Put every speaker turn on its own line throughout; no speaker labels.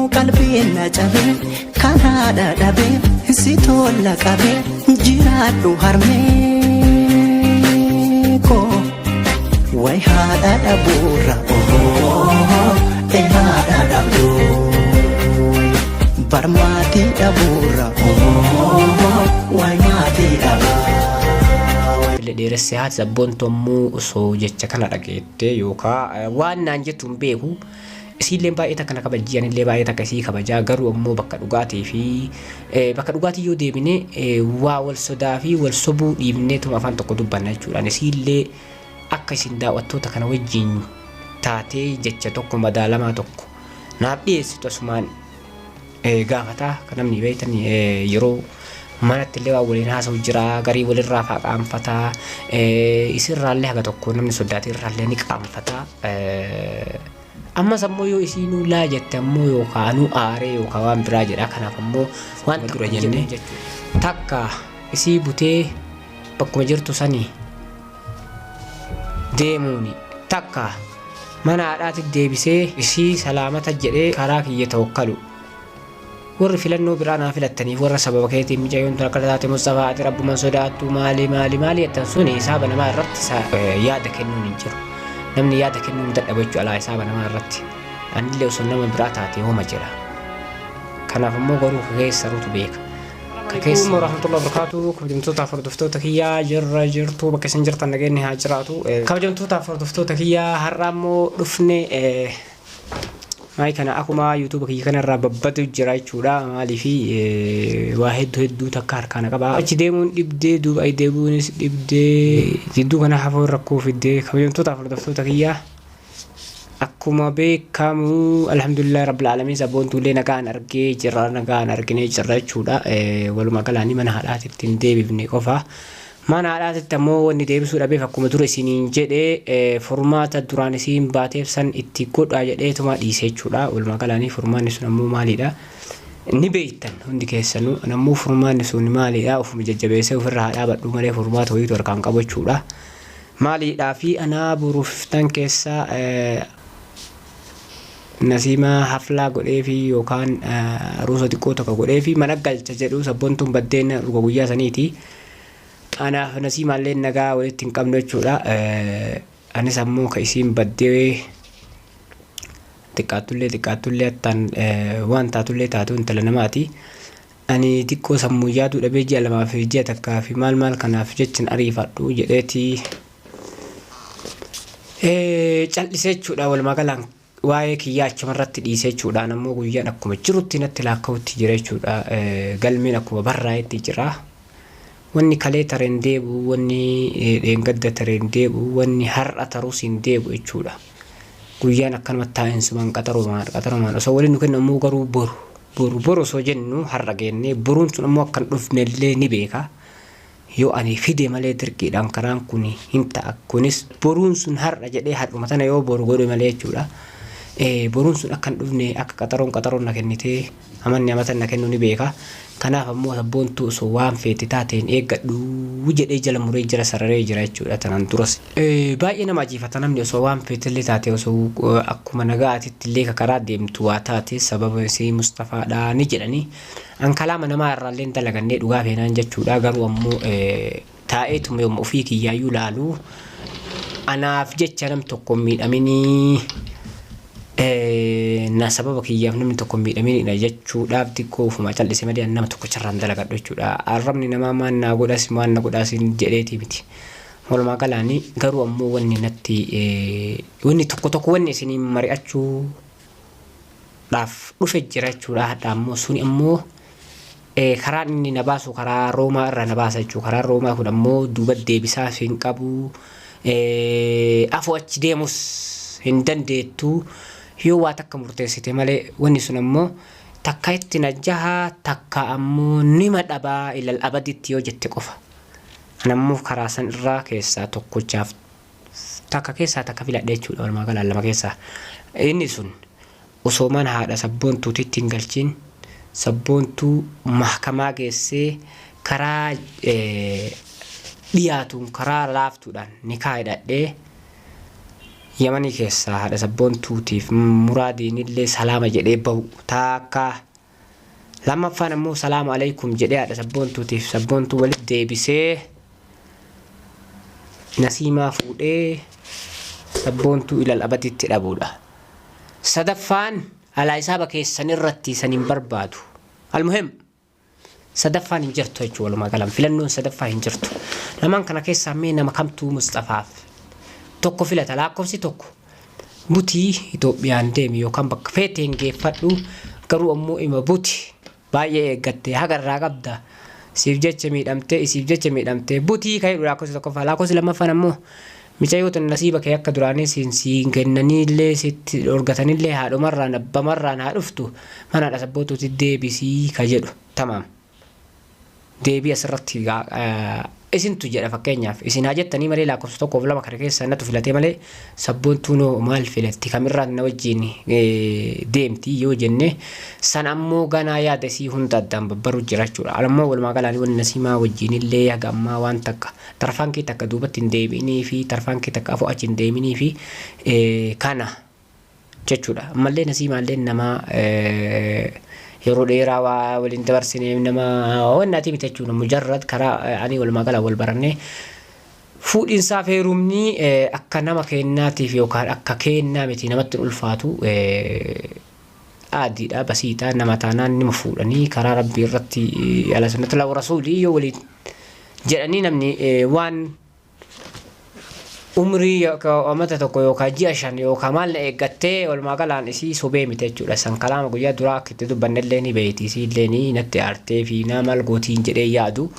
Qalbiin na cabee kan haadha dhabee si tola qabee jiraadhu harmee koo. Way haadha dhabuurra ohoo ee haadha dhabduu barmaatii dhabuurra ohoo way maatii dhabaa.
Illee dheeressee haati sabboontu ammoo osoo jecha kana dhageette yookaan waan naan jettu hin beeku. Isiilleen baay'ee takka na kabajji anillee baay'ee takka isii kabajaa, garuu ammoo bakka dhugaatii fi bakka dhugaatii yoo deebine waa wal sodaa fi wal sobuu dhiibneetuma afaan tokko dubbanna jechuudhaan isiillee akka isin daawwattoota kana wajjin taatee jecha tokko madaalamaa tokko naaf dhiyeessitu asumaan gaafataa. Kan namni beektan yeroo manatti illee waan waliin haasa'u jira, garii walirraa faa qaanfataa, isirraallee haga tokko namni soddaatii irraallee ni qaanfataa. Ammas ammoo yoo isiinuu laa jette ammoo yookaan anuu aaree yookaan waan biraa jedha. Kanaaf ammoo waan dura jenne takka isii butee bakkuma jirtu sanii deemuuni, takka mana haadhaatti deebisee isii salaamata jedhee karaa kiyya tawakkalu. Warri filannoo biraa naa filattaniif, warra sababa keetiin mucayyoon tun akkana taate, Mustafaa ati rabbuman sodaattu, maali maali maali jettan suni hisaaba namaa irratti yaada kennuun hin jiru. Namni yaada kennuun hin dadhabu jechuudha alaa hisaaba namaa irratti. Anillee osoo nama biraa taate homa jira. Kanaaf immoo garuu ka keessa ruutu beeka. Ka keessa. Warahmatullahi wabarakatuh. Kabajamtootaaf hordoftoota kiyyaa, jirra jirtu, bakka isin jirtan nageenyi haa jiraatu. Kabajamtootaaf hordoftoota kiyyaa, har'a immoo dhufne maayii kana akkuma YouTube kiyya kanarraa babbadu jira jechuudha. Maaliifi waa hedduu hedduu takka harkaana qaba. Achi deemuun dhibdee, duuba achi deebi'uunis dhibdee, jidduu kana hafuu rakkoo fiddee. Kabajamtootaaf hordoftoota kiyyaa, akkuma beekamu alhamdulillah rabbil aalamiin, sabboontuullee nagaan argee jira, nagaan arginee jirra jechuudha. Walumaa galaanii mana haadhaatitti hin deebifne qofa. Mana haadhaatitti ammoo wanni deebisuu dhabeef akkuma dura isiniin jedhe furmaata duraan isiin baateef san itti godhaa jedheetuma dhiise jechuudha. Walumaa galaanii furmaanni sun ammoo maalidha? Ni beektan hundi keessanuu. Ammoo furmaanni sun maalidha? Ofuma jajjabeessee ofirra haa dhaabadhu malee furmaata wayiitu harkaan qabu jechuudha. Maaliidhaa fi anaa boruufiftan keessa Nasiimaa haflaa godheefi yookaan aruusa xiqqoo tokko godheefi mana galcha jedhu sabboontuun baddeen dhuga guyyaa saniiti. Anaaf Nasiimaallee nagaa walitti hin qabnu jechuudha. Anis ammoo ka isiin baddee xiqqaattullee xiqqaattullee attaan waan taatullee taatu intala namaati. Ani xiqqoo sammuu yaaduu dhabee ji'a lamaa fi ji'a takkaa fi maal maal kanaaf jechan ariifadhu jedheeti cal'isee jechuudha. Walumaa galaan waa'ee kiyyaa achumarratti dhiisee jechuudhaan ammoo guyyaan akkuma jirutti natti laakka'utti jira jechuudha. Galmeen akkuma barraa'etti jira. Wanni kalee tareen deebi'u, wanni dheengadda tareen deebi'u, wanni har'a tarus hin deebi'u jechuudha. Guyyaan akkanumatti taa'insumaan qaxarumaan qaxarumaan osoo waliin nu kennu ammoo garuu boru boru boru osoo jennu har'a geennee boruun sun ammoo akkan dhufnellee ni beeka. Yoo ani fide malee dirqiidhaan karaan kun hin ta'a. Kunis boruun sun har'a jedhee har'uma tana yoo boru godhe malee jechuudha. Boruun sun akka hin dhufne, akka qaxaroon qaxaroon na kennitee amanni amatan na kennu ni beeka. Kanaaf ammoo sabboontuu osoo waan feete taateen eeggadhu jedhee jala muree jala sararee jira jechuudha tanaan duras. Baay'ee nama ajiifata, namni osoo waan feetellee taate, osoo akkuma nagaatitti illee ka karaa deemtu waa taate sababa isii Mustafaadha ni jedhanii. An kalaama namaa irraallee hin dalagannee dhugaa feenaan jechuudha, garuu ammoo taa'eetuma yooma ofii kiyyaayyuu laalu anaaf jecha nam tokko hin miidhaminii, na sababa kiyyaaf namni tokko hin miidhaminidha jechuudhaaf xiqqoo ofuma cal'ise malee an nama tokkocharraan dalagadhu jechuudha. Arrabni namaa maal naa godhas maal na godhaas jedheetii miti. Walumaa galaanii garuu ammoo wanni natti wanni tokko tokko wanni isiniin mari'achuu dhaaf dhufe jira jechuudha. Hadha ammoo suni ammoo karaan inni na baasu karaa Roomaa irraa na baasa jechuudha. Karaan Roomaa kun ammoo duuba deebisaas hin qabu. Afoo achi deemus hin dandeettu. Yoo waa takka murteessite malee wanni sun ammoo takka itti najjaha, takka ammoo nima dhabaa ilal abaditti yoo jette qofa. Ani ammoo karaa san irraa keessaa tokkochaaf takka keessaa takka filadhe jechuudha, walumaa galaan lama keessaa. Inni sun osoo mana haadha sabboontuutitti hin galchin sabboontuu mahkamaa geessee karaa dhiyaatuun karaa laaftuudhaan nikaa hidhadhee Yamanii keessaa haadha sabboontuutiif muraadiinillee salaama jedhee bahu taakka. Lammaffaan ammoo salaamu alaikum jedhee haadha sabboontuutiif sabboontuu walitti deebisee nasiimaa fuudhee sabboontuu ilal abaditti dhabuudha. Sadaffaan alaa hisaaba keessan irratti san hin barbaadu. Almuhim sadaffaan hin jirtu jechuudha walumaa galan filannoon sadaffaa hin jirtu. Lamaan kana keessaa mee nama kamtuu Musxafaaf tokko filata lakkoofsi tokko butii Itoophiyaan deemi yookaan bakka feeteen geeffadhu garuu ammoo ima buti baay'ee eeggatte haga irraa qabda siif jecha miidhamtee isiif jecha miidhamtee butii kan jedhu lakkoofsi tokkoffaa lakkoofsi lammaffaan ammoo micayyoo tan nasiiba kee akka duraanii siin siin kennaniillee sitti dhorgatanillee haadhumarraan abbamarraan haa dhuftu mana haadha sabbootuutti deebisii ka jedhu tamaam. Deebii asirratti isintu jedha fakkeenyaaf isin haa jettanii malee lakkoofsa tokkoof lama kana keessa natu filatee malee sabboontuun maal filatti kamirraan na wajjin deemti yoo jenne san ammoo ganaa yaada isii hunda addaan babbaru jira jechuudha. Ammoo walumaa galaan wanni nasiimaa wajjin illee haga ammaa waan takka tarfaankii takka duubatti hin deebi'inii fi tarfaankii takka afoo achi hin deeminii fi kana jechuudha. Ammallee nasiimaallee nama yeroo dheeraa waa waliin dabarsine nama wannaati miti jechuudha. Mujarrad karaa ani walumaa galaan wal barannee fuudhinsaaf heerumni akka nama kennaatiif yookaan akka kennaa miti namatti hin ulfaatu aadiidha basiidha nama taanaan nima fuudhanii karaa rabbii irratti ala sunnati la rasuulii yoo waliin jedhanii namni waan umrii amata tokko yookaan ji'a 5 yookaan maal na eeggattee walumaa galaan isii sobee miti jechuudha. San kalaama guyyaa duraa akka itti dubbannellee ni beeyti isiillee ni natti aartee fi naa maal gootiin jedhee yaadu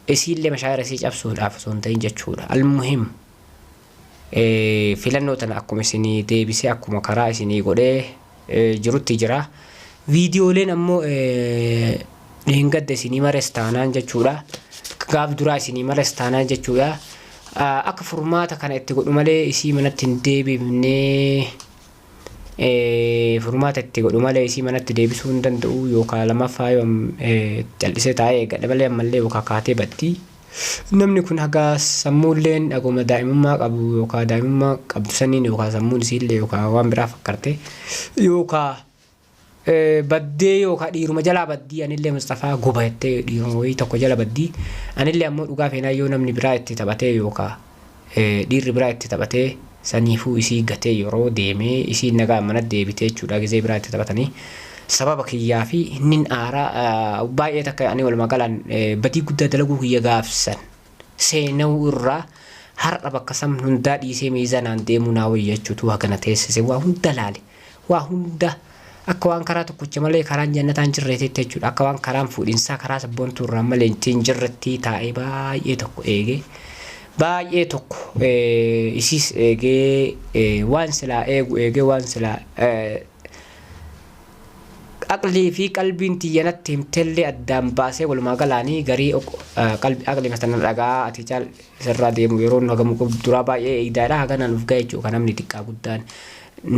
isiillee mashaayira isii cabsuudhaaf osoo hin ta'in jechuudha. Almuhim filannoo tana akkuma isinii deebisee akkuma karaa isinii godhee jirutti jira. Viidiyooleen ammoo dheengadda isinii mares taanaan jechuudha. Gaaf duraa isinii mares taanaan jechuudha. Akka furmaata kana itti godhu malee isii manatti hin deebifnee furmaata itti godhu malee isii manatti deebisuu hin danda'u yookaan lamaffaa yoo cal'isee taa'ee eeggadha malee ammallee yookaan kaatee baddi. Namni kun haga sammuulleen dhaguma daa'imummaa qabu yookaan daa'imummaa qabdu saniin yookaan sammuun isiillee yookaan waan biraa fakkarte yookaan baddee yookaan dhiiruma jalaa baddii anillee Mustafaa guba jettee dhiiruma wayii tokko jala baddii anillee ammoo dhugaa feenaa yoo namni biraa itti taphatee yookaan dhiirri biraa itti taphatee saniifuu isii gatee yeroo deemee isiin nagaa mana deebitee jechuudha gizee biraa itti taphatanii sababa kiyyaa fi innin aaraa baay'ee takka ani walumaa galaan badii guddaa dalaguu kiyya gaafsan seena'uu irraa har'a bakka san hundaa dhiisee miizanaan deemuu naa wayya jechuutu hagana teessise waa hunda laale waa hunda akka waan karaa tokkocha malee karaan jannataa hin jirreetitti jechuudha akka waan karaan fuudhinsaa karaa sabboontuu irraa malee hin jirretti taa'ee baay'ee tokko eegee baay'ee tokko isiis eegee waan silaa eegu eegee waan silaa aqlii fi qalbiin tiyya natti himtellee addaan baasee walumaa galaanii garii aqlii masana dhagaa ati caal sirraa deemu yeroo nu hagamu duraa baay'ee eegdaadha haganaan uf gahe jechuudha kan namni xiqqaa guddaan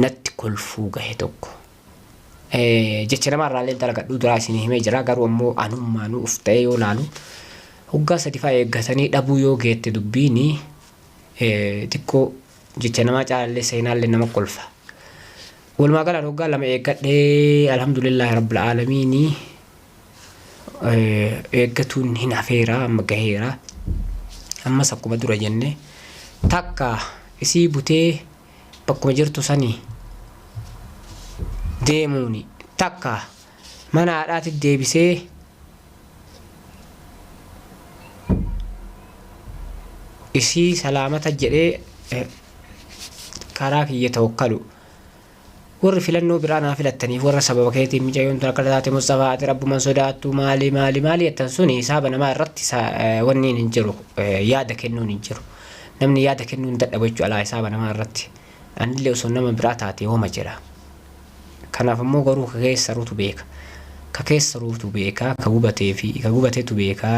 natti kolfuu gahe tokko. Jecha namaa irraallee dalagadhu duraa isin himee jira garuu ammoo anummaanuu uf ta'ee yoo laalu hoggaa sadi fa'aa eeggatanii dhabuu yoo geette dubbiini xiqqoo jecha namaa caalallee seenaallee nama kolfa. Walumaa galaan hoggaa lama eeggadhee alhamdulillaahi rabbil aalamiini eeggatuun hin hafeera amma gaheera. Ammas akkuma dura jenne takka isii butee bakkuma jirtu sanii deemuuni takka mana haadhaatti deebisee isii salaamata jedhee karaa kiyya tawakkalu. Warri filannoo biraa naa filattaniif warra sababa keetiin micayyoon tun akkana taate Mustafaa ati rabbuman sodaattu maali maali maali jettan suni hisaaba namaa irratti wanniin hin jiru yaada kennuun hin jiru. Namni yaada kennuu hin dadhabu jechuudha alaa hisaaba namaa irratti. Anillee osoo nama biraa taate homa jedha. Kanaaf ammoo garuu ka keessa ruutu beeka. Ka keessa ruutu beeka ka gubatee fi ka gubatetu beeka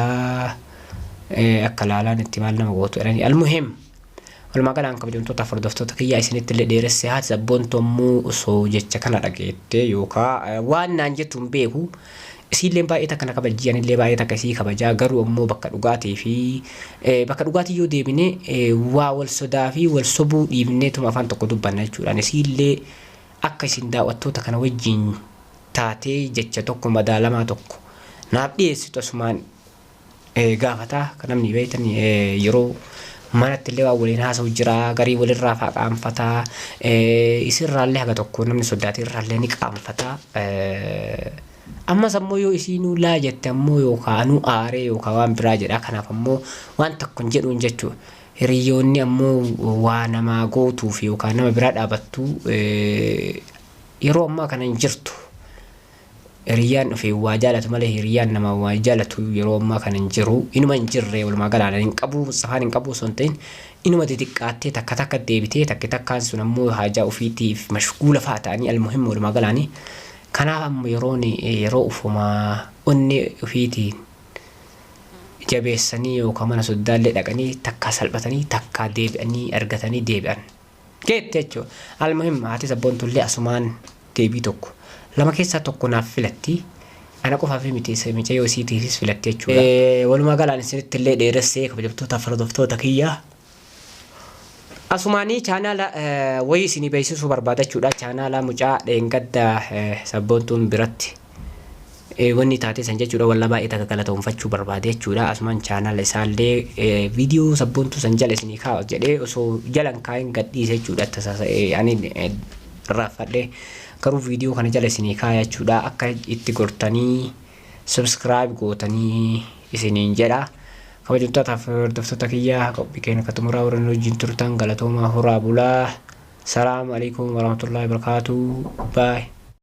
akka laalaan itti maal nama gootu jedhanii. Almuhim. Walumaa galaan kabajamtoota hordoftoota kiyyaa isinitti illee dheeresse haati sabboontu ammoo osoo jecha kana dhageette yookaan waan naan jettu hin beeku. Isiilleen baay'ee takka na kabajji, anillee baay'ee takka isii kabajaa, garuu ammoo bakka dhugaatii fi bakka dhugaatii yoo deebine waa wal sodaa fi wal sobuu dhiibneetuma afaan tokko dubbanna jechuudha. Isiillee akka isin daawwattoota kana wajjin taatee jecha tokko madaalamaa tokko naaf dhiyeessitu asumaan gaafataa. Kan namni beektan yeroo manatti illee waa waliin haasa'u jira, garii walirraa faa qaanfataa, isirraallee haga tokko namni sodaatee irraallee ni qaanfataa. Ammas ammoo yoo isiinuu laa jette ammoo yookaan anuu aaree yookaan waan biraa jedha. Kanaaf ammoo waan tokko hin jedhuun jechuudha. Hiriyoonni ammoo waa namaa gootuuf yookaan nama biraa dhaabattu yeroo ammaa kana hin jirtu. Hiriyyaan dhufee waa jaalatu malee hiriyyaan nama waa jaalatu yeroo ammaa kana hin jiru. Inuma hin jirre, walumaa galaan hin qabu, Mustafaan hin qabu osoo hin ta'in, inuma xixiqqaattee takka takka deebitee, takka takkaan sun ammoo haajaa ofiitiif mashguula fa'a ta'anii, almuhimma walumaa galaanii. Kanaaf amma yeroon yeroo ufumaa onnee ofiitiin jabeessanii yookaan mana soddaallee dhaqanii takkaa salphatanii takkaa deebi'anii argatanii deebi'an. Geette jechuudha. Almuhim, haati sabboontullee asumaan deebii tokko lama keessaa tokko naaf filatti. Ana qofaaf miti, mucayyoo isiitiifis filatti jechuudha. Walumaa galaan isinitti illee dheeressee, kabajamtoota hordoftoota kiyya. Asumaanii chaanaala wayii isinii beeksisuu barbaada jechuudha. Chaanaala mucaa dheengadda sabboontuun biratti wanni taatee san jechuudha. Walla baay'ee takka galatoonfachuu barbaade jechuudha. Asumaan chaanaala isaallee viidiyoo sabboontuu san jala isinii kaa'u jedhee osoo jalan kaa'in gadhiise jechuudha. Tasaasa'ee ani irraanfadhe, garuu viidiyoo kana jala isinii kaa'e jechuudha. Akka itti gortanii subscribe gootanii isiniin jedha. Kabajamtootaa fi hordoftoota kiyya, qophii keenya akka xumuraa warreen wajjin turtan galatoomaa, horaa bulaa. Salaamu alaikum warahmatullahi wabarakatuh. Bye.